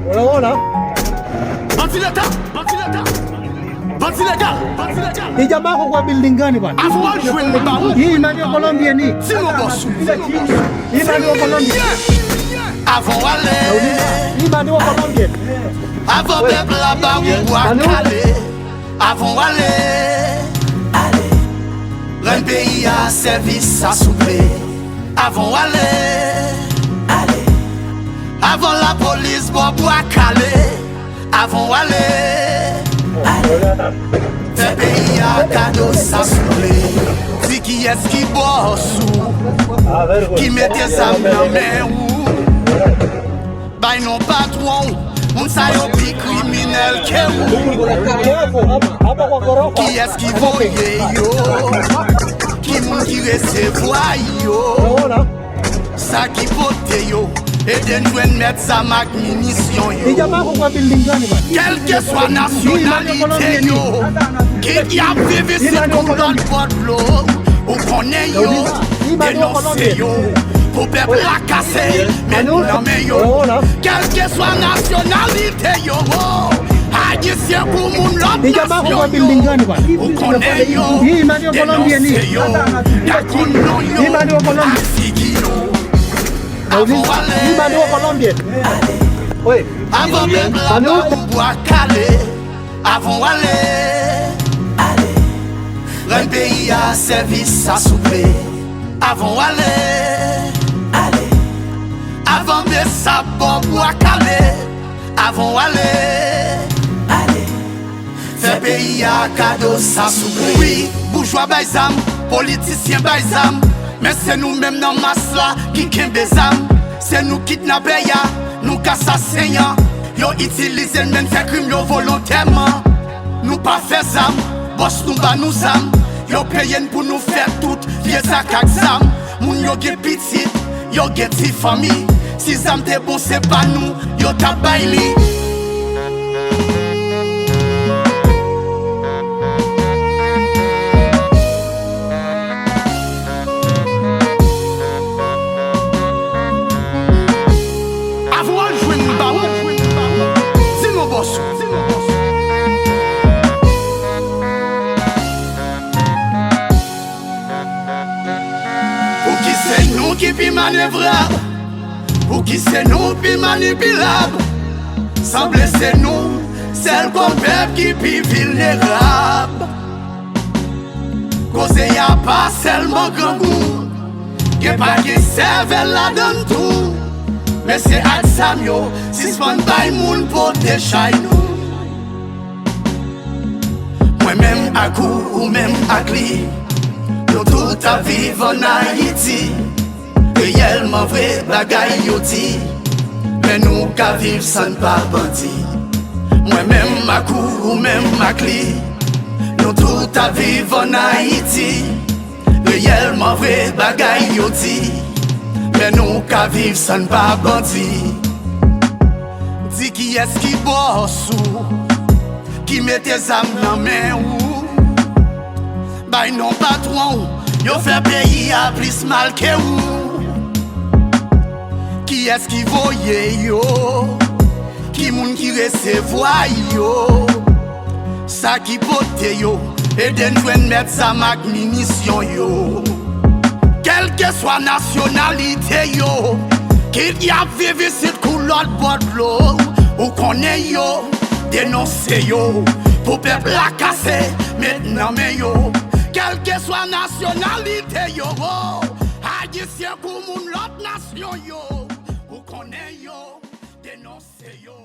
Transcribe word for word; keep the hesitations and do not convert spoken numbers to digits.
Hola, hola. Bandi leta, bandi leta. Bandi legal, bandi legal. Ija mako kwa building gani bwana. Avan w al jwenn li ba ou. Hii mani okolombieni. Ti non bòs ou. Hii mani okolombieni. Avan w ale. Hii mani okolombieni. Avan pèp la ba ou bwa kale. Avan w ale. Ale. Rann peyi a sèvis sa souple. Avan w ale. Ale. Avan lapolis ba w bwa kale. Avan w ale. Ale. Fè peyi a kado sa souple. Di kiyès ki bòs ou. Ki mete zam nan men ou. Bay non patwon w. Moun sa yo pi kriminèl ke ou. Kiyès ki voye yo? Ki moun ki resevwa yo? Sa ki pote yo? Ede n jwenn mèt zam ak minisyon yo. Kèlkeswa nasyonalite yo, kit y ap viv isit kou lòt bò dlo, ou konnen yo, denonse yo. Pou pèp la kase, men nan men yo. Kèlkeswa nasyonalite yo, Ayisyen kou moun lòt nasyon yo, ou konnen yo, denonse yo, y a konn non yo ak figi yo. Avan w ale, avan pèp la ba ou bwa kale. Avan w ale, ale. Rann peyi a sèvis sa souple. Avan w ale, ale. Avan Besap ba w bwa kale. Avan w ale, ale. Fè peyi a kado sa souple. Wi, boujwa bay zam, politisyen bay zam. Men se nou menm nan mas la ki kenbe zam. Se nou kidnapè a, nou k asasen an. Yo itilize n men n fè krim yo volontèman. Nou pa fè zam, bòs nou ba nou zam. Yo peye n pou nou fè tout vye zak ak zam. Moun yo gen pitit, yo gen ti fanmi. Si zam te bon se pa nou yo t ap bay li. Avan w al jwenn ba ou, di non bòs ou. Pouki se nou ki pi manevrab? Pouki se nou pi manipilab? Sanble se nou sèl kòm pèp ki pi vilnerab. Koze a pa sèlman grangou, gen pa gen sèvèl ladan n tou. Mesye ak zam yo, sispann bay moun pote chay nou. Mwen menm ak ou, ou menm ak li, nou tout ap viv ann Ayiti. Reyèlman vre bagay yo di, men nou ka viv san n pa bandi. Mwen menm ak ou, ou menm ak li, nou tout ap viv ann Ayiti. Reyèlman vre bagay yo di, men nou ka viv san n pa bandi. Di kiyès ki bòs ou, ki mete zam nan men ou. Bay non patwon w, yo fè peyi a plis mal ke ou. Kiyès ki voye yo? Ki moun ki resevwa yo? Sa ki pote yo? Ede n jwenn mèt zam ak minisyon yo. Kèlkeswa nasyonalite yo, kit y ap viv isit kou lòt bò dlo, ou konnen yo, denonse yo. Pou pèp la kase, met nan men yo. Kèlkeswa nasyonalite yo, Ayisyen kou moun lòt nasyon yo, ou konnen yo, denonse yo.